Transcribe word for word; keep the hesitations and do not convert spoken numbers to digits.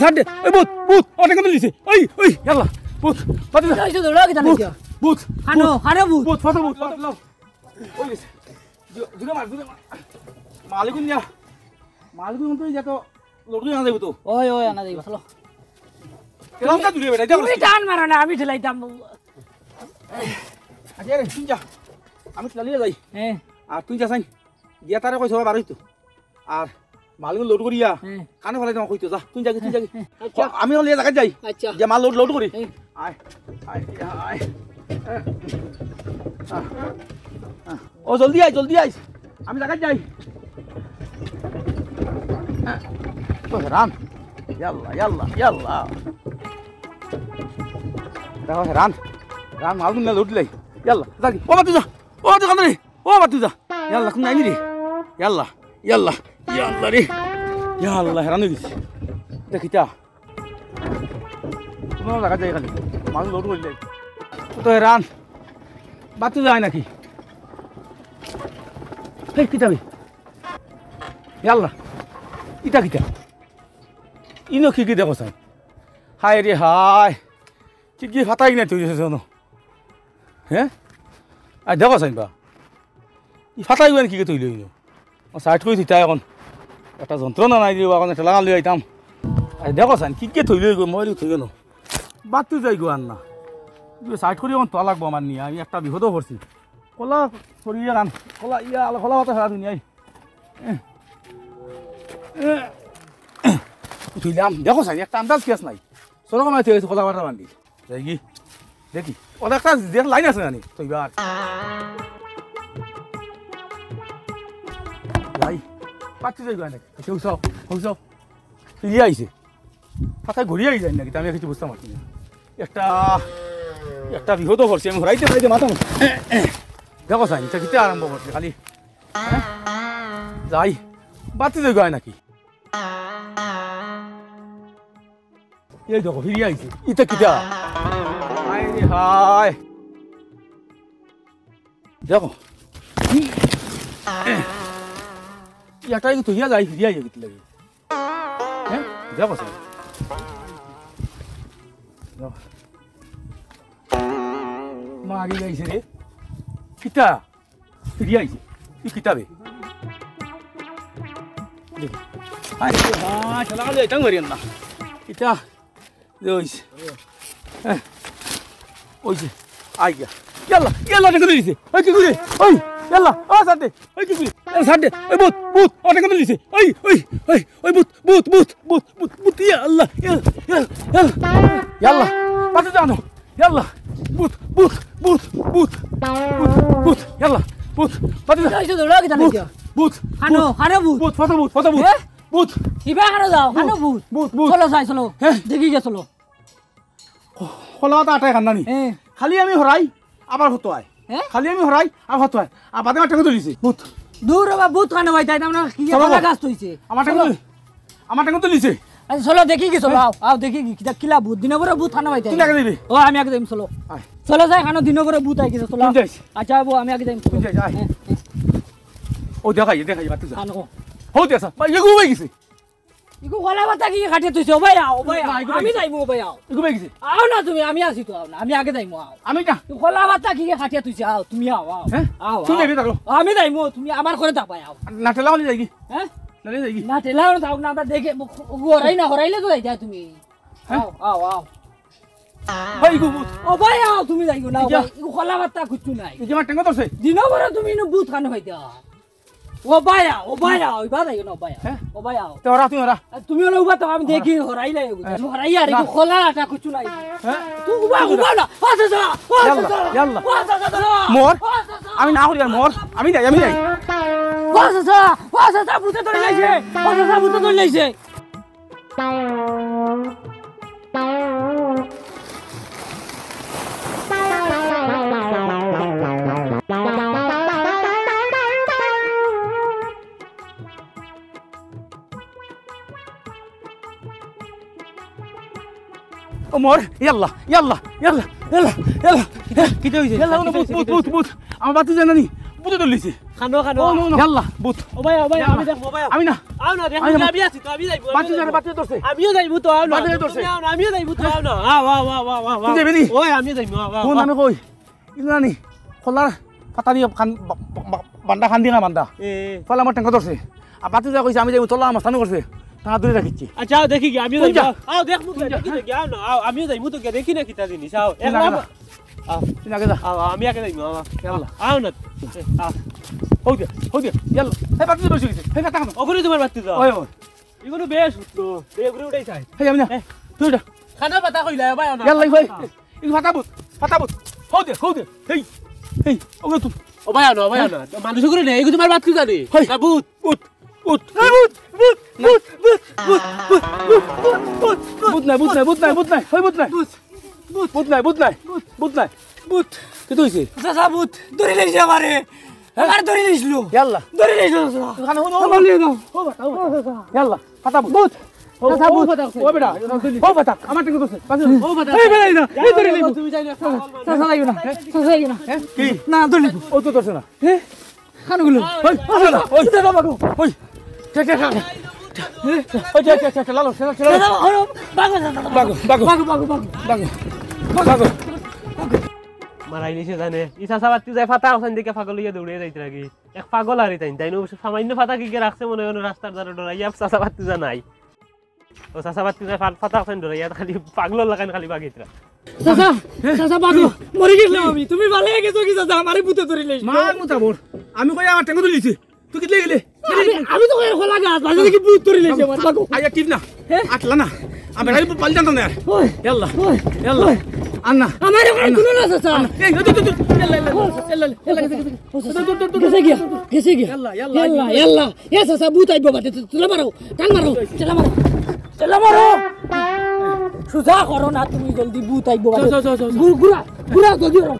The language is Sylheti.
ছাড় দে। এই ভূত, ভূত, অনেক কথা লিছে। এই, এই, ইয়াল্লা, ভূত, বাতি যা। এই তো দৌড়াও কিতা ভূত, লিছে? ভূত, কানো, ভূত, কানো ভূত? ভূত, ফটো ভূত, ফটো ভূত। ওই গেছে। জো-, জোরে মার, জোরে মার। মালিকুন যা। মালিকুন তো এই যা তো লড়ুই আনা যাইব তো। ওই, ওই, আনা যাইব, চলো। এরকম না দূরে বেটা, এটা তুমি করছিস। টান মারো না, আমি ঠেলাইতাম। আচ্ছা, রে, তুই যা। আমি ঠেলালিয়া যাই। হ্যাঁ। আর তুই যা সাইন। গিয়া তারে কই সবাই বার হইতো। আর মালগুন লোড করিয়া হ্যাঁ। কানো ফালাই তোমার কইতো, যা, তুই যাগি, তুই যাগি। আচ্ছা। আমি অলে জাগাত যাই। আচ্ছা। যে মাল লোড, লোড করি। এই। আয়, আয়, আয়। ও জলদি আয়, জলদি আয়। আমি জাগাত যাই। ও হেরান। ইয়াল্লা, ইয়াল্লা, ইয়াল্লা। দেখো হেরান। হেরান মালগুন না লোড লাই। ইয়াল্লা, যাগি। ও বাতি যা। ও বাতি যা। ও বাতি যা। ইয়াল্লা, কোন আইনি রে? ইয়াল্লা, ইয়াল্লা, ইয়াল্লা রে। ইয়াল্লা, হেরান হয়ে গেছি। এটা কিতা? কোনো জায়গা যাই খালি। মানুষ লোড করে যাই। তো হেরান। বাতি যায় নাকি? এই কিতা বে? ইয়াল্লা। ইটা কিতা? ইনো কি কি দেখো সাই? হায় রে হায়। কি কি ফাটাই না তুই জানো? হ্যাঁ? আর দেখো সাইন বা। ই ফাটাই গুয়ান কি কে থইল ইনো? ও সাইড করি থইতা এখন। একটা যন্ত্রণা নাই দিবা, এখন একটা লাগান লই আইতাম। আর দেখো সাইন, কি কে থইল ইগো, মই থইল না। বাদ তুই যাই গো আর না। ইগো সাইড করি এখন তোলা লাগবো আমার নিয়ে, আমি একটা বিপদও পড়ছি। কলা করি এখন, কলা ইয়া, কলা হতো সারা দুনিয়ায়। এ, এ, থইলাম, দেখো সাইন, একটা আন্দাজ কেস নাই। চলো কমাই থইছে কলা বাটা বান্ডি। যাই কি? দেখি। ওটা একটা যে লাইন আছে জানি, তো এবার। যাই। পাচ্ছি যাই গো, অনেক। কেউ সব, কেউ সব। ফিরিয়া আইছে। পাতায় ঘুরিয়া আই যায় নাকি? তা আমি আর কিছু বুঝতাম পারছি না। একটা, একটা বিপদও করছি। আমি হরাইতে হরাইতে মাথা মুখ। দেখো সাইন, এটা কিতে আরম্ভ করছে খালি। হ্যাঁ? যাই। বাতি যাই গো, নাকি? এই দেখো, ফিরিয়া আইছে। ইটা কিতা? হায় রে হায়। দেখো। ইয়াটাই তো ইয়া যাই, ফিরিয়া আইছে কিতা লাগি? হ্যাঁ? দেখো স্যার। দেখো। মারি যাইছে রে। কিতা? ফিরিয়া আইছে। ই কিতা বে? দেখি। আরে, আ, শালা, আরে, এটা মারিয়েন না। এটা, যে ওই যে। হ্যাঁ। ওই যে, আই গিয়া। ইয়াল্লা, ইয়াল্লা, এটা করে দিছে। ওই কি করে? ওই, ইয়াল্লা, ও সাথে। ওই কি করে? এ, সাথে। ওই ভূত, ভূত, ওটা করে দিছে। ওই, ওই, ওই, ওই ভূত, ভূত, ভূত, ভূত, ভূত, ভূত, ইয়া আল্লাহ, ইয়া, ইয়া, ইয়া। ইয়াল্লা, পাশে যাও না। ইয়াল্লা, ভূত, ভূত, ভূত, ভূত, ভূত, ভূত, ইয়াল্লা, ভূত, পাশে যাও। এই যে দৌড়াও কিতা ভূত, নাকি? ভূত, কানো, ভূত, কানো ভূত? ভূত, ফটো ভূত, ফটো ভূত, হ্যাঁ? ভূত। কিবা কানো যাও, কানো ভূত? ভূত, ভূত। চলো যাই, চলো। হ্যাঁ? দেখি গিয়া চলো। খোলা তো আটায় কান্দানি। হ্যাঁ। খালি আমি হরাই, আবার হতো আয়। হ্যাঁ? খালি আমি হরাই, আবার হতো আয়। আর বাদে আমার টেঙ্গো তুলিছে। ভূত। দূর বাবা, ভূত কানো ভাই, তাই না? আমরা কি চলো। কলা গাছ তুইছে? আমার টেঙ্গো চলো। তুলি-, আমার টেঙ্গো তুলিছে। আচ্ছা, চলো দেখি কি, চলো, হ্যাঁ। আও, আও, দেখি কি, কিতা কিলা ভূত, দিনে পরে ভূত কানো ভাই, তাই তুই না? আগে দিবি। ও, আমি আগে যাইম, চলো। আয়। চলো যাই, কানো দিনে পরে ভূত আই গেছে, চলো। তুই যাইস। আচ্ছা, বাবু, আমি আগে যাইম, চলো। তুই যাইস, আয়। হ্যাঁ, হ্যাঁ। ও, দেখাই, দেখাই, বাদ তুই যা। কানো। হো, দেখ, ভাই, এগু হয়ে গেছে। ইগু কলা পাতা কি কাটিয়া তুইছে? ও ভাই আও, ও ভাই আও। না, ইগু আমি ভাই। যাইমু, ও ভাই আও। ইগু ভাই গেছে। আও না তুমি, আমি আছি তো, আও না। আমি আগে যাইমু, আও। আমি না। ইগু কলা পাতা কি কাটিয়া তুইছে? আও, তুমি আও, আও। হ্যাঁ? আও, তুই আও। যাবি তারো। আমি যাইমু, তুমি আমার ঘরে থাকবায়, আও। না ঠেলা হলে যাইগি? হ্যাঁ? না যাইগি? না ঠেলা হলে থাক না, আমরা দেখে, ও হরাই না, হরাইলে তো যাই যায় তুমি। হ্যাঁ? আও, আও, আও। ভাই, ইগু ভূত। ও ভাই আও, তুমি যাইগো না, ও ইগু ভাই। ইগু কলা পাতা কিচ্ছু নাই। ইগু আমার টেঙ্গো ধরছে। দিনও বড় তুমি ইনো ভূত কানো পাইতা। ও ভাই আও, ও ভাই আও, ইবা যাইও না, ও ভাই আও। হ্যাঁ? ও ভাই আও। তে ওরা, তুই ওরা। আর তুমি ওলা উবা তো আমি দেখি, হরাই লাই উবা। হ্যাঁ। আমি হরাই আর না। ইগু খোলা আটা কিছু নাই। হ্যাঁ? তুই উবা, উবা না। ও চাচা, ও ইয়াল্লা, চাচা। ইয়াল্লা। ও চাচা, চাচা। মর। ও চাচা। আমি না করি আর মর। আমি যাই, আমি যাই। ও চাচা, ও চাচা, ভূতে ধরে লাইছে। ও চাচা, ভূতে ধরে লাইছে। ও মর, ইয়াল্লা, ইয়াল্লা, ইয়াল্লা, ইয়াল্লা, ইয়াল্লা। কিতা, কিতা হইছে? ইয়াল্লা, কিতা ভূত, হইছে? ভূত, কিতা ভূত, হইছে? ভূত। আমার বাতি জানা নি? ভূতে ধরলিছে। খানো, খানো। ও, ও, ও। ইয়াল্লা, ভূত। ও ভাই, ও ভাই, ইয়াল্লা। আমি দেখমু, ও ভাই। আমি না। আও না, দেখমু, আমি না। আমি আছি তো, আমি যাইমু, আমি বাতিজা, যাইমু। বাতিজা ধরছে। আমিও যাইমু তো, আও না। বাতিজা ধরছে। আও না, আমিও যাইমু তো, আও না। আও, আও, আও, আও, আও, আও। তুই যাবি নি? ওই, আমিও যাইমু, আও, আও, কোন আও। আমি কই? ইন্দ্রাণী, খোলার ফাতা দিয়া খান-, বা-, বা-, বা-, বান্দা খান দিয়া না বান্দা। এ, এ। ফলে আমার টেঙ্গা ধরছে। আর বাতিজা কইছে, আমি যাইমু, তোলা আমার স্থানে করছে। তা দূরে রাখিছি। আচ্ছা, আও, দেখি কি, আমিও কোন যাইমু। যা? আও, দেখমু তো, কোন যা? দেখি দেখি, আও না, আও, আমিও যাইমু তো, দেখি না কিতা জিনিস, আও। তুই না একলা গেলা। আও। আও, আমি আগে যাইমু, আও, আও। ইয়াল্লা। আও না। আও। হউ দে, হউ দে, ইয়াল্লা। এই বাতিজা বসে গেছে। এই কথা। ওগুলো তোমার বাতিজা। ওই, ওই। এগুলো বেশ উঠলো। দে, এগুলো উঠাই চাই। এই আমি না। এ। তুই উঠা। খানা পাতা কইলা, ভাই, না। ইয়াল্লা, ভাই। এই ফাতা ভূত, ফাতা ভূত। হউ দে, হউ দে। এই, এই, ওগুলো তুই। ও ভাই, না, ভাই, না। মানুষ করে নেই, এগুলো তোমার বাতিজা নি। হই। না, ভূত। ভূত, ভূত। এই ভূত, ভূত, না। ভূত, ভূত, ভূত, ভূত, ভূত, ভূত, ভূত। ভূত নাই, ভূত নাই, ভূত নাই, ভূত নাই। হই ভূত নাই। ভূত। ভূত নাই, ভূত নাই, ভূত নাই। ভূত। কিতা অইছে? চাচা, ভূত ধরি লাইছে আমারে। হ্যাঁ? আমারে ধরি লাইছিল। ইয়াল্লা। ধরি লাইছিল, চাচা। ওখানে হুনো, আমার নিয়ে যাও। ও বাবা, ও বাবা। ইয়াল্লা, ফাতা ভূত। ভূত। ও, চাচা, ও ভূত। বাবা, ও বেটা, ও বাবা, আমার টেঙ্গা ধরছে। ও বাবা। এই বেটা, এই না, এই ধরি লাইব। চাচা, চাচা, যাইও না। চাচা, যাইও না। হ্যাঁ? কি? না, ধরি লাইব। ও তো ধরছে না। হ্যাঁ? কানগুলো। ওই, ওই, ওই, ওই, ওই, ওই, ওই, ওই, ওই, ওই, লালো, লালো, লালো। দাদা, বাগো, বাগো, বাগো, বাগো, বাগো, বাগো। বাগো, বাগো। মারাই নিছে জানে। ই চাচা বাতিজায় ফাতা অখান দেখি পাগল অইয়া দৌড়ে যাইতে লাগি। এক পাগল আর তাইন, তাইন অবশ্য সামান্য ফাতা কিকে রাখছে মনে অয় রাস্তার ধারে ডরাইয়া চাচা বাতিজা নাই। ও চাচা বাতিজায় ফা-, ফাতা অখান ডরাইয়া খালি পাগলর লাখান খালি বাগিতরা। চাচা, চাচা, বাগো, মরি গেলাম আমি। তুমি ভালো হয়ে গেছো কি চাচা? আমারে ভূতে ধরি লাইছে। মার মুতা বড়। আমি কই আমার টেঙ্গা ধরি লাইছে। তুই কিতলে গেলে? আমি, আমি তো কই খোলা গাছ, বাজে দেখি ভূত ধরি লাইছে আমার, বাগো। আইয়া টিপ না। হ্যাঁ? আটলা না। আমি খালি পাল জানতাম না আর। ওই, ইয়াল্লা। ওই, ইয়াল্লা। ওই। আর না। আমার ওখানে আর না। তুলো না, চাচা। আর না। এই, এই, এই, এই, ইয়াল্লা, ইয়াল্লা, ইয়াল্লা, ইয়াল্লা, ইয়াল্লা। ও চাচা, গেছে গিয়া, গেছে গিয়া। ইয়াল্লা, ইয়াল্লা, ইয়াল্লা, ইয়াল্লা। এ চাচা, ভূত আইবো বাটে, তুলা মারো, টান মারো, চেলা মারো, চেলা মারো। সুজা করো না তুমি, জলদি ভূত আইবো বাটে। যাও, যাও, যাও, যাও। ঘু-, ঘুরা, ঘুরা, জলদি করো।